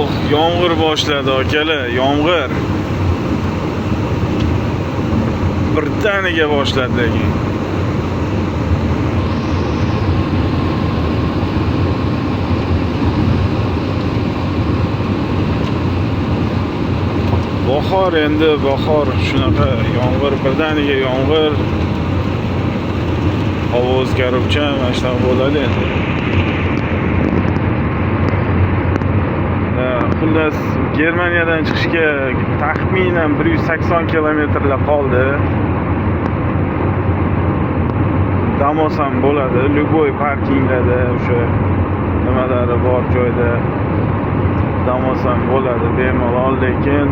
Oh, yomg'ir boshladi akalar, yomg'ir. Birdaniga boshladi lekin. Bahor endi, bahor shunaqa yomg'ir, birdaniga yomg'ir. Havo o'zgaruvchan, mana shunaqa bo'ladi endi. Xullas, Germaniyadan chiqishga taxminan 180 kilometrlar qoldi. Dam olsam bo'ladi, любой parkinglarda o'sha nimalari bor joyda dam olsam bo'ladi bemalol, lekin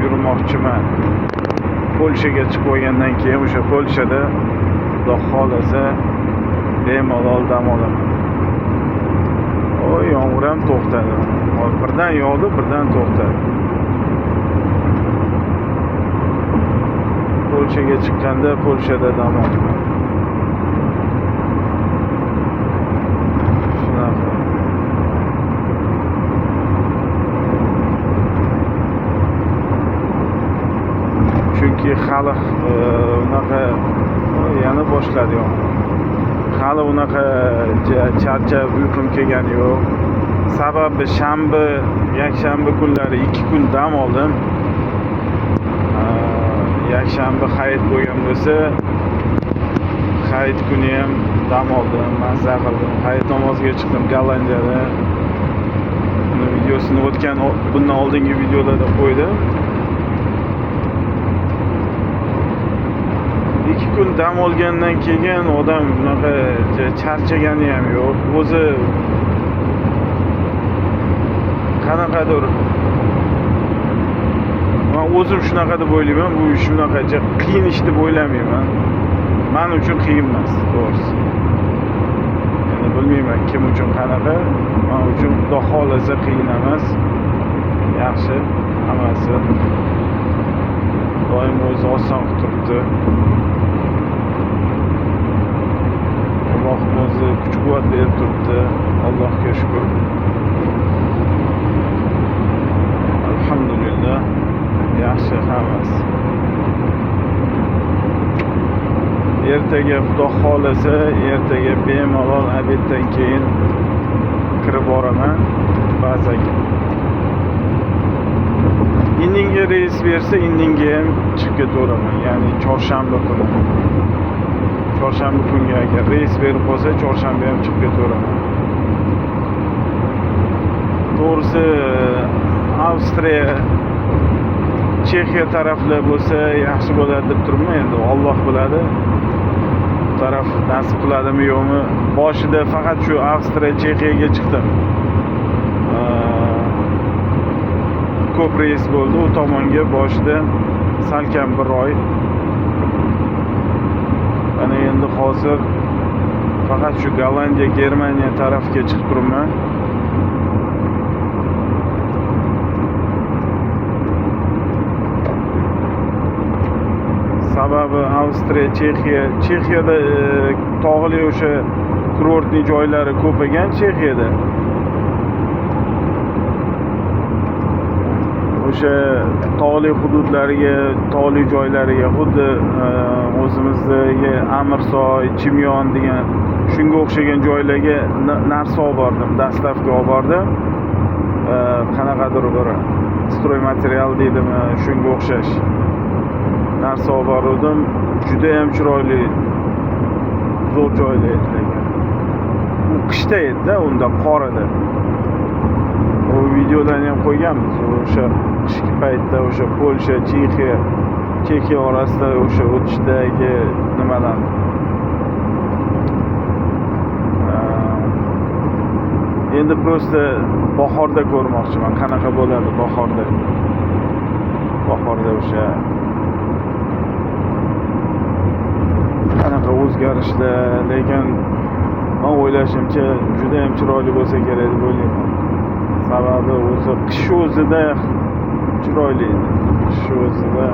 yurmoqchiman. Polshaga chiqib olgandan keyin o'sha Polshada Xudo xohlasa bemalol dam olaman. Oy, yomg'ir ham to'xtadi. Birdan yog'di, birdan to'xtadi. Polshaga chiqqanda Polshada dam olaman. Shunaqa. Chunki hali unaqa yana boshladi yomg'ir. Hali unaqa charchab uyqum kelgani yo'q. Sababi shanba, yakshanba kunlari 2 kun dam oldim. Yakshanba hayit bo'lgan bo'lsa, hayit kuni ham dam oldim, mazza qildim. Hayit namoziga chiqdim Gollandiyada. Buni videosini o'tgan bundan oldingi videolarda qo'ydim. 2 kun dam olgandan keyin odam bunaqa charchagani ham yo'q. O'zi qanaqadir, men o'zim shunaqa deb o'ylayman, bu ish shunaqa qiyin ish deb o'ylamayman. Men uchun qiyin emas, to'g'risi. Endi bilmayman kim uchun qanaqa, men uchun Xudo xohlasa qiyin emas. Yaxshi, hammasi doim o'zi oson qilib turibdi. Alloh o'zi kuch-quvvat berib turibdi. Allohga shukr. Alhamdulillah, yaxshi hammasi. Ertaga Xudo xohlasa, ertaga bemalol obeddan keyin kirib boraman bazaga. Indinga reys bersa, indinga ham chiqib ketaveraman, ya'ni chorshanba kuni. Chorshanba kunga agar reys berib qolsa, chorshanba ham chiqib ketaveraman. To'g'risi, Avstriya, Chexiya taraflar bo'lsa yaxshi bo'ladi deb turibman, endi Alloh biladi. Bu taraf nasib qiladimi yo'qmi? Boshida faqat shu Avstriya, Chexiyaga chiqdim. Ko'p reys bo'ldi u tomonga boshida salkam bir oy. Mana endi hozir faqat shu Gollandiya, Germaniya tarafga chiqib turibman. Sababi Avstriya, Chexiya, Chexiyada tog'li o'sha kurortli joylari ko'p ekan Chexiyada. O'sha tog'li hududlariga, tog'li joylariga xuddi o'zimizdagi Amirsoy, Chimyon degan shunga o'xshagan joylarga narsa olib bordim, dastavka olib bordim. Qanaqadir bir stroy material deydimi, shunga o'xshash narsa olib bordim. Juda ham chiroyli, zo'r joylar edi lekin. U qishda edi-da, unda qor edi. U videolarni ham qo'yganmiz. O'sha qishki paytda o'sha Polsha, Chexiya orasida o'sha o'tishdagi nimalar. Endi prosta bahorda ko'rmoqchiman, qanaqa bo'ladi bahorda. Bahorda o'sha qanaqa o'zgarishlar, lekin men o'ylashimcha juda ham chiroyli bo'lsa kerak deb o'ylayman. Sababi o'zi qish o'zida chiroyli edi. Qish o'zida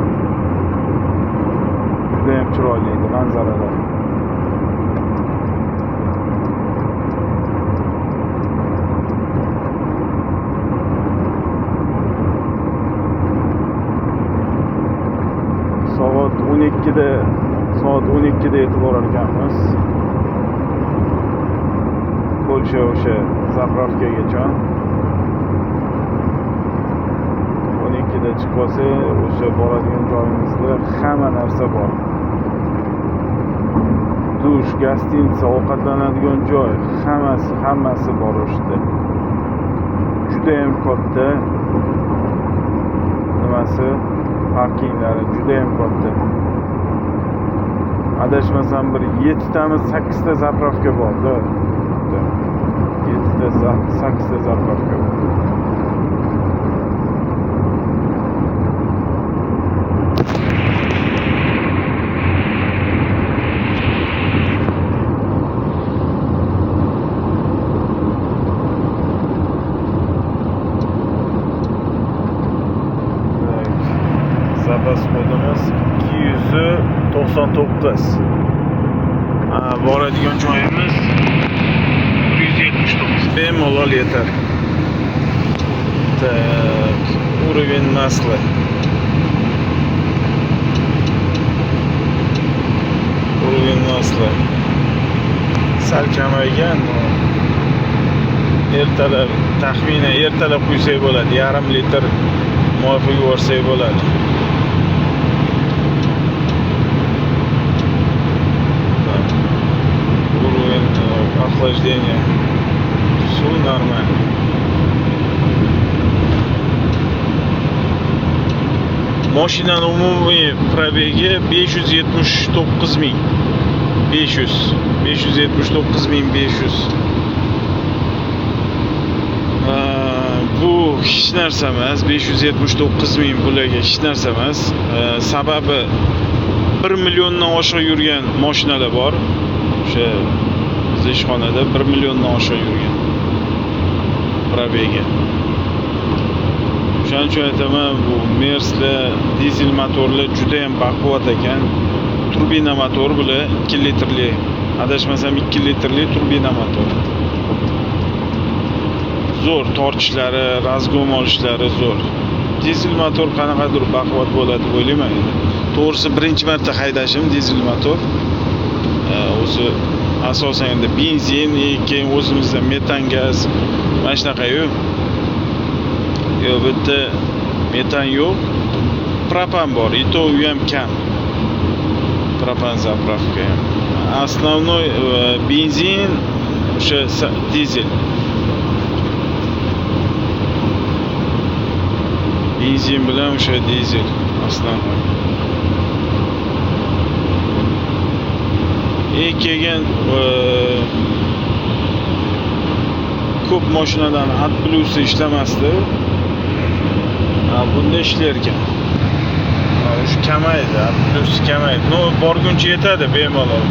juda ham chiroyli edi manzaralar. 12da, soat 12da yetib borar ekanmiz. Polsha o'sha заправка gacha. 12da chiqib olsa, o'sha boradigan joyimizda hamma narsa bor. Dush, гостиница, ovqatlanadigan joy, hammasi, hammasi bor o'sha yerda. Judayam katta nimasi, parkinglari judayam katta. Adashmasam, bir 7 tami, 8 ta заправка borda. 7 ta, 8 ta заправка bor. Так, запас ход imiz 299. Ha, boradigan joyimiz 179. Bemalol yetar. Так, уровень масла. Уровень масла sal kamaygan, но ertalab, taxminan ertalab quysak bo'ladi. Yarim litr moy quyib yuborsak bo'ladi. Так. Уровень охлаждения. Все нормально. Mashinani umumiy пробег i 579 ming. 500 579 ming 500. Bu hech narsa emas. 579 ming bularga hech narsa emas. Sababi 1 milliondan oshiq yurgan mashinalar bor. O'sha biz ishxonada 1 milliondan oshiq yurgan пробег i. O'shaning uchun aytaman, bu Merslar, dizel motorlar juda ham baquvvat ekan. Turbina motor bular, 2 litrli. Adashmasam, 2 litrli turbina motor. Zo'r tortishlari, разгон olishlari zo'r. Dizel motor qanaqadir baquvvat bo'ladi deb o'ylayman endi. To'g'risi, birinchi marta haydashim dizel motor. O'zi asosan endi benzin, keyin o'zimizda metan gaz, mana shunaqayu. Yo'q, bu yerda metan yo'q. Propan bor, и то u ham kam. Propan заправка ham. Основной benzin, o'sha dizel. Benzin bilan o'sha dizel основной. E keyin ko'p mashinadan AdBlue'si ishlamasdi. Ha, bunda ishlar ekan. Ha, o'sha kamaydi, AdBlue'si kamaydi. Но, borguncha yetadi bemalol.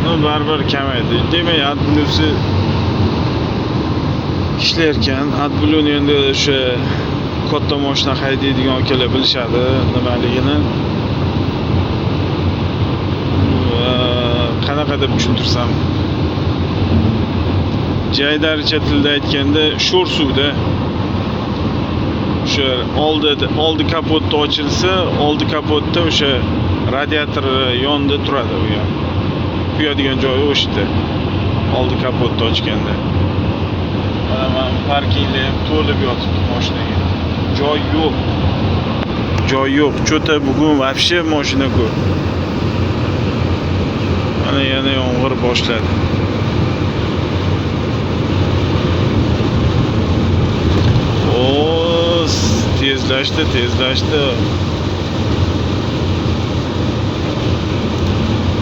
Но, baribir kamaydi. Demak, AdBlue'si ishlar ekan. AdBlue'ni endi o'sha katta mashina haydaydigan akalar bilishadi nimaligini. Qanaqa deb tushuntirsam, jaydaricha tilda aytganda, sho'r suvda o'sha oldi kapotda ochilsa, oldi kapotda o'sha radiator yonida turadi. U ham kuyadigan joyi o'sha yerda, oldi kapotni ochganda. Mana parkinglar ham to'lib yotibdi mashinaga, joy yo'q, joy yo'q. Что-то bugun вообще mashina ko'p. Mana, yana yomg'ir boshladi. O, tezlashdi, tezlashdi,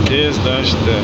tezlashdi.